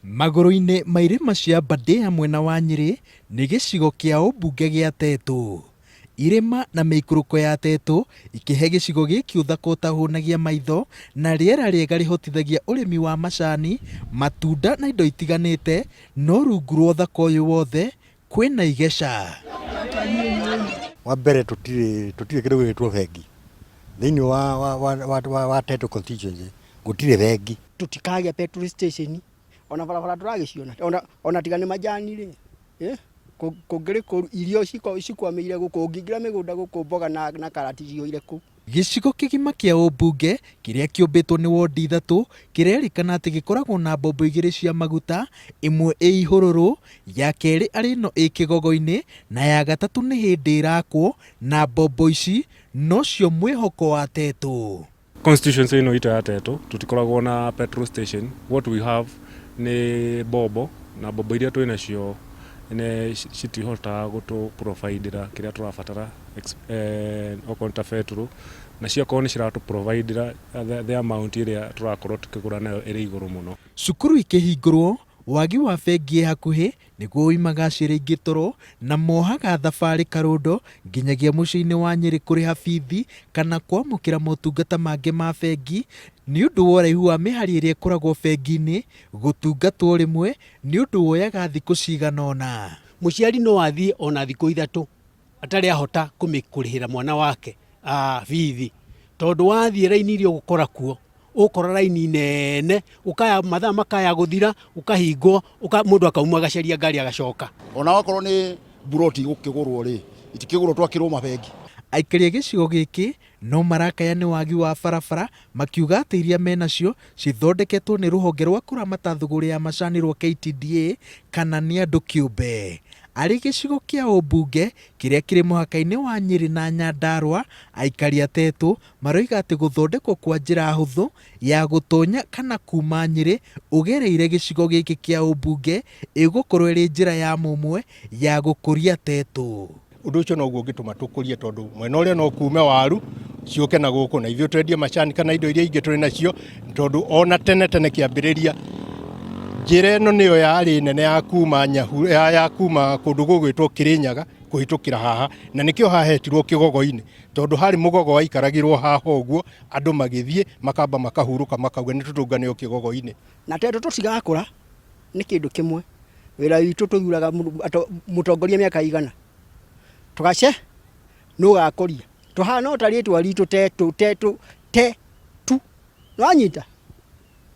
Magũrũ-inĩ ma irĩma cia Aberdare mwena wa Nyĩrĩ nĩ gĩcigo kĩa ũmbunge gĩa Tetũ. Irĩma na mĩikũrũko ya Tetũ ikĩhe gĩcigo gĩkĩ ũthaka ũtahũnagia maitho na rĩera rĩega rĩhotithagia ũrĩmi wa macani, matunda na indo itiganĩte, no rungu rwa ũthaka ũyũ wothe kwĩna igeca. Wa mbere tũtirĩ tũtirĩ kĩndũ gĩgwĩtwo bengi thĩinĩ wa, wa, wa, wa, wa, wa Tetu constituency gũtirĩ bengi. Tũtikagĩa petrol station ona barabara tũragĩciona ona, ona tiga nĩ majani rĩ eh? Kũngĩrĩ kũru irio cikwamĩire gũkũ ũngĩingĩra mĩgũnda gũkũ mboga na, na karati cihũire kũu. Gĩcigo kĩgima kĩa ũmbunge kĩrĩa kĩũmbĩtwo nĩ wondi ithatũ kĩrerĩkana atĩ gĩkoragwo na mbombo igĩrĩ cia maguta, ĩmwe ĩ Ihũrũrũ, ya kerĩ arĩ ĩno ĩ Kĩgogo-inĩ na ya gatatũ nĩ hĩndĩ ĩrakwo na mbombo ici nocio mwĩhoko wa Tetũ. Constituency ĩno itũ ya Tetu tũtikoragwo na petrol station. What we have nĩ mbombo na mbombo iria twĩ nacio nĩ citihotaga gũtũ provide-ĩra kĩrĩa tũrabatara okorwo nĩ ta betũrũ na ciakorwo nĩ ciratũ provide-ĩra the amount ĩrĩa tũrakorwo tũkĩgũra nayo ĩrĩ igũrũ mũno. Cukuru ikĩhingũrwo, wagi wa bengi ĩ hakuhĩ nĩguo ũimaga aciari aingĩ toro na mohaga thabarĩ karũndo nginyagia mũciĩ-inĩ wa Nyĩrĩ kũrĩha bithi kana kwamũkĩra motungata mangĩ ma bengi nĩ ũndũ wa ũraihu wa mĩhari ĩrĩa ĩkoragwo bengi-inĩ, gũtungatwo rĩmwe nĩ ũndũ woyaga thikũ cigana ũna. Mũciari no athiĩ ona thikũ ithatũ atarĩ ahota kũrĩhĩra mwana wake bithi, tondũ wathiĩ raini iria ũgũkora kuo, ũgũkora raini nene, ũkaya mathaa makaya gũthira, ũkahingwo, mũndũ akauma agacaria ngari agacoka. Ona okorwo nĩ mburoti igũkĩgũrwo rĩ, itikĩgũrwo twakĩrwo mabengi. Aikari a gĩcigo gĩkĩ no marakaya nĩ wagi wa barabara makiuga atĩ iria menacio cithondeketwo nĩ rũhonge rwa kũramata thũgũrĩ ya macani rwa KTDA kana nĩ andũ kĩũmbe. Arĩ gĩcigo kĩa ũmbunge kĩrĩa kĩrĩ mũhaka-inĩ wa Nyĩrĩ na Nyandarua, aikari a Tetũ maroiga atĩ gũthondekwo kwa njĩra hũthũ ya gũtonya kana kuma Nyĩrĩ ũgereire gĩcigo gĩkĩ kĩa ũmbunge ĩgũkorwo ĩrĩ njĩra ya mũmwe ya gũkũria Tetũ. Ũndũ ũcio noguo ũngĩtũma tũkũrie tondũ mwena ũrĩa no kume waru ciũke na gũkũ na ithuĩ twendie macani kana indo iria ingĩ tũrĩ nacio tondũ ona tene tene kĩambĩrĩria njĩra ĩno nĩyo yarĩ nene ya kuma Nyahu, ya, ya kuma kũndũ gũgwĩtwo Kĩrĩnyaga kũhĩtũkĩra haha na nĩkĩo hahetirwo Kĩgogo-inĩ tondũ harĩ mũgogo waikaragĩrwo haha ũguo andũ magĩthiĩ makamba makahurũka makauga nĩ tũtũngane o Kĩgogo-inĩ. Na tondũ tũtigakũra nĩ kĩndũ kĩmwe, wĩra witũ tũthuraga mũtongoria mĩaka igana, tũgace nũ ũgakũria, tũhana o ta rĩtwa ritũ tetũ tetũ te tu, nĩwanyita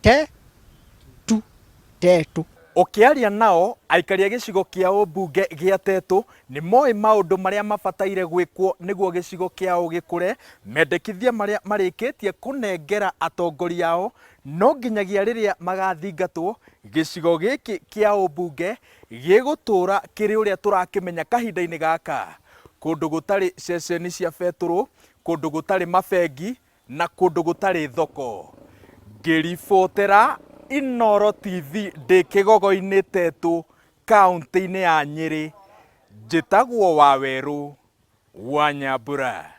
te tu tetũ. Ũkĩaria nao, aikari a gĩcigo kĩa ũmbunge gĩa Tetũ nĩ moĩ maũndũ marĩa mabataire gwĩkwo nĩguo gĩcigo kĩao gĩkũre, mendekithia marĩa marĩkĩtie kũnengera atongoria ao no nginyagia rĩrĩa magathingatwo, gĩcigo gĩkĩ kĩa ũmbunge gĩgũtũra kĩrĩ ũrĩa tũrakĩmenya kahinda-inĩ gaka, kũndũ gũtarĩ ceceni cia betũrũ, kũndũ gũtarĩ mabengi na kũndũ gũtarĩ thoko. Ngĩribotera Inooro TV ndĩ Kĩgogo-inĩ Tetũ, kaũntĩ-inĩ ya Nyĩrĩ, njĩtagwo Wawerũ wa Nyambura.